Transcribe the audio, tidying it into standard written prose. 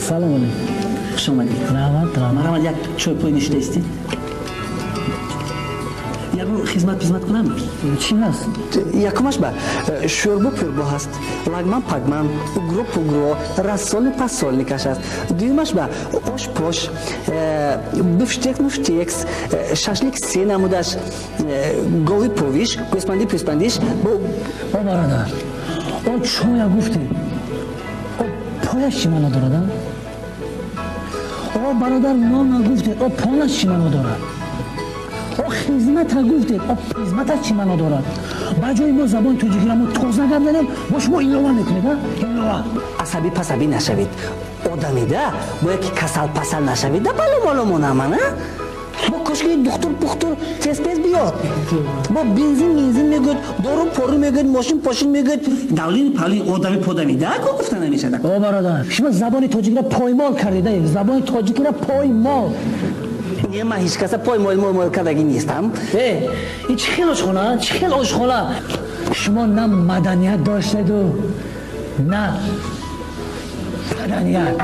Салом алейкум. Хуш омадед. Раҳмат, раҳмат. Марҳамат, як чой пой нишида истед. Ягон хизмат пизмат кунам? Чӣ ҳаст? Якумаш ба шӯрбо пӯрбо ҳаст, лагман пагман, угро пугро, рассоли пасолникаш ҳаст. Дуюмаш ба ош пош, бифштек муфтекс, шашлик се намудаш, гови повиш, гӯспанди пӯспандиш. О бародар, о чоя гуфтед, о пояш чӣ маъно дорад? О бародар, нона гуфтед, о понаш чӣ маъно дорад? О хизмата гуфтед, о хизмата чӣ маъно дорад? Ба ҷои мо забони тоҷикиро мо тоза гап занем, бо шумо илова мекунед, илова. Асабӣ пасабӣ нашавед, одамида бояд ки касал пасал нашавед, да бало боло монамана. Бо кошки духтур пухтур тез-тез биёд. Бо бензин мензин мегӯяд, дору пору мегӯяд, мошин пошин мегӯяд, давлин павлин одами подами да ко гуфта намешавад. О бародар, шумо забони тоҷикиро поймол кардед, забони тоҷикиро поймол. Не, ман ҳеҷ каса поймол мол кардагӣ нестам. Э, ин чӣ хел ошхона, чӣ хел ошхона? Шумо на маданият доштеду, на маданият.